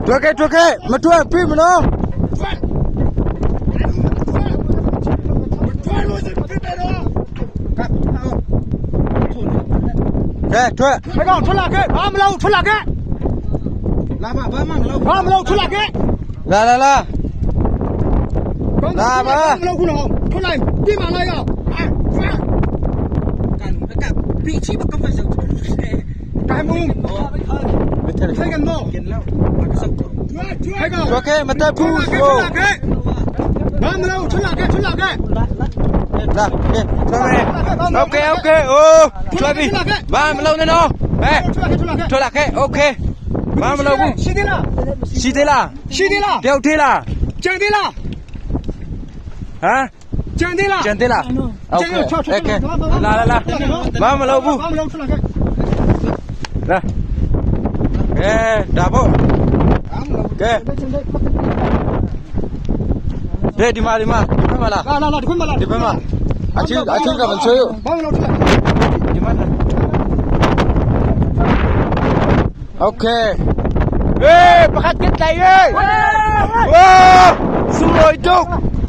Tua ke tua ke ma tua pi ma no. Ke tua. ဟဲ့ကောင်ထွက်လာခဲ့ဘာမလို့ထွက်လာခဲ့ လာပါဘာမှမလုပ် ဘာမလို့ထွက်လာခဲ့ La la la. လာပါ မလို့ခုနော်ထွက်လိုက်ပြင်မလိုက်အောင် ကန်ကปีชีบကမစပ် ကဲမုံ မထက် ထိုင်ကတော့ กินแล้วมากระสับ ဟဲ့ကောင် tua ke ma ta pu. ထွက်လာခဲ့ထွက်လာခဲ့ဘာမလို့ထွက်လာခဲ့ထွက်လာခဲ့ La ke tua me. Okay okay. Oh, tua bi. Ba ma lo ne no. Eh, ထွက်လာခဲ့ထွက်လာခဲ့ tua la ke okay. ဘာမလုပ်ဘူး ရှိသေးလား ရှိသေးလား ရှိသေးလား တယောက်သေးလား ကြံသေးလား ဟမ် ကြံသေးလား ကြံသေးလားโอเคโอเคလာလာလာဘာမလုပ်ဘူး ဘာမလို့ထွက်လာခဲ့ လာကဲဒါပေါ့ကဲဒီဒီမှာဒီမှာဒီဘက်မှာလား လာလာလာဒီခွင့်မလာ ဒီဘက်မှာအချင်းအချင်းကမချွေး ဘာမလို့ထွက်လာ ဒီမှာလားโอเคเฮ้ประคัดกิดไหลเอ้ยว้าสุงลอยจุก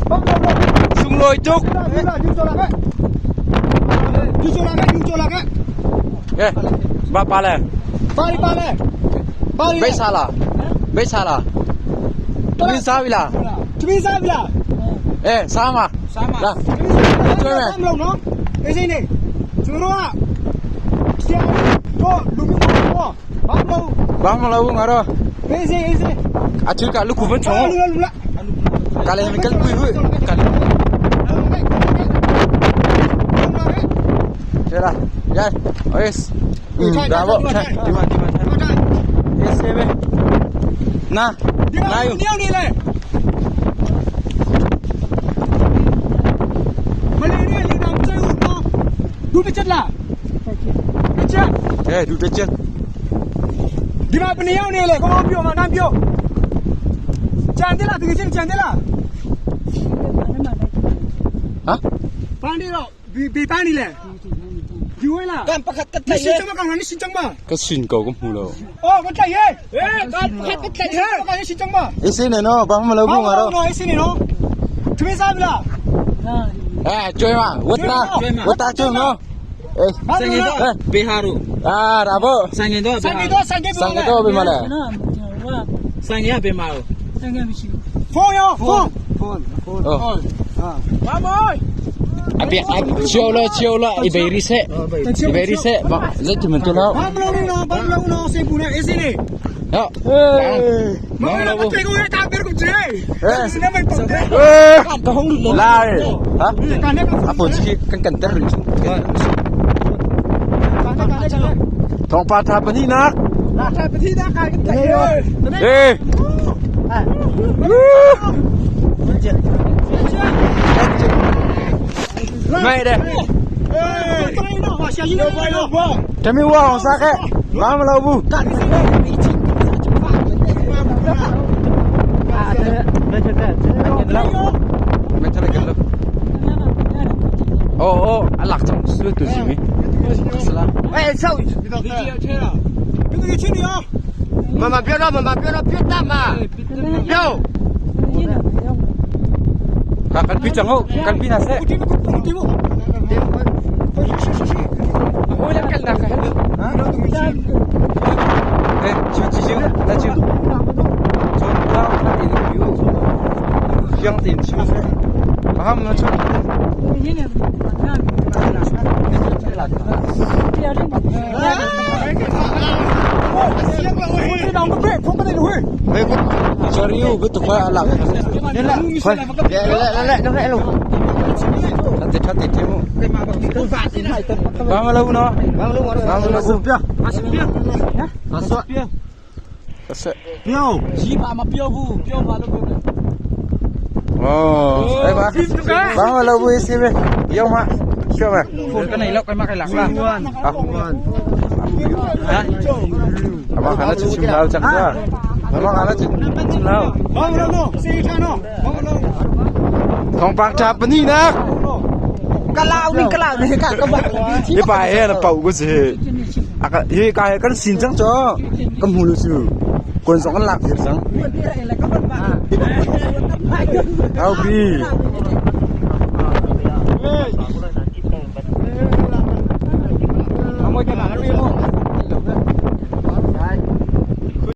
ဘာမလို့ สุงลอยจุก လာလာယူကြောလာခဲ့ယူကြောလာခဲ့ယူကြောလာခဲ့ ကဲဘာပါလဲ ပါရီပါလေပါရီ ဘိတ်စားလားဘိတ်စားလားမင်းစားပြီလား တမင်းစားပြီလား အဲစားမ စားမ လာ ကျွေးမယ်မလို့နော်အေးစိနေကျွန်တော်တို့ကဆရာတို့လူမျိုးပေါ့ဘာမလို့ ဘာမလုပ်ဘူးငါတော့ အေးစိအေးစိ အချူကလူခုဘချုံ လူလူလာ ကလည်းမကလကွေကလည်းကျလာရအိုစ်ဒါပေါ့ဒီမှာဒီမှာအေးဆေးပဲနာ ဒီမှာ နာယူ ညောင်းနေလေမလေးနေလေတော့မဆိုင်ဘူးနော်ဒူးတစ်ချက်လားတစ်ချက် ကဲဒူတစ်ချက် ဒီမှာပနေရောက်နေလေကောင်းကောင်းပြောမနမ်းပြောကြံတယ်လားတကယ်ချင်းကြံတယ်လား ဟမ် ပန်းနေတော့ဘီဘီပန်းနေလေဒီဝင်လား ကန်ပကတ်ကတ် 你新疆嘛？刚才你新疆嘛？ ကစင်ကောကမူလို့ 哦，我在耶！哎，他他在耶！我讲你新疆嘛？ အေးဆေးနေနော်ဘာမလုပ်ဘူးငါတော့ 喏，是你喏，准备啥不啦？ အဲကျွေးမဝတ်တာဝတ်တာကျွေးနော်အေး ဆိုင်ငယ်တော့ဘေဟာရူ အာဒါပေါ့ ဆိုင်ငယ်တော့ 三个多，三个 စံကတော့ပြမလား ဆိုင်ငယ်ကဘေမာရူ 风哟风， ဟုတ် 阿妹， အပြအချိုလောချိုလောအဘေရီဆက်အဘေရီဆက်ဘာလက်ချမတူလို့ ဘာမလုံးနော်ဘာမလုံးနော်စေပူနဲ့အေးစင်းနေ ဟော မမလို့တေကိုရတာဘယ်ကိုကျဲစနေမပုံတယ် ကဟုံးလာဟာ ကန်နေ အပေါ်ကြီးကန်ကန်တဲလို့ ကန်ကန်ကန်ကန် ทองปาทาปนี่นัก လာတာပတိတာကန်တယ် เอ้ยไม่ได้ အေးနော်ဟာရှာကြီးနော်နော် တမီဝအောင်စားခဲ့ဘာမလုပ်ဘူးไม่ใช่กันแล้วโอ้โอ้อลักจังสุดตัวสิมิสลา 哎少 ဒီချဲတာဒီကချင်းနေရော 妈妈别让妈妈别让别打嘛要 กันพี่จังโอ้กันพี่นาเซ่ ဒီမကူဒီမရှိရှိရှိ โอ้ยกันนะกันเอ้ชิวชิว那就从到那边有，两点ชิว噻，他们出。 ဒီတော့ကပြဖုန်းကလေးလို့ Sorry, betul kau alak. 来来来来来来 Nanti nanti temu. Ba ma lau no. ဘာလို့မ Ba ma lau. ပြ ဟာဆော့ဆက် ပြော ကြီးပါမပြောဘူးပြောပါလို့ပြောတယ် Oh, eh ba. Ba ma lau bu isi be. Yo ma. Sure ma. ဖုန်းကနေလောက်ไปมาใครหลังล่ะ Ah. Abang kana cuci lau cak tu. Abang kana cuci lau. ဘာမလို့နော်စေချာနော်ဘာမလို့ Thong pak chap ni nak. ကလာဦးကလာနေကကဘာ Ni pa he na pau ko si. Aka hi ka he kan sin chang cho. Kam hulu su. Kuan zong an lak viar cang. Aupi.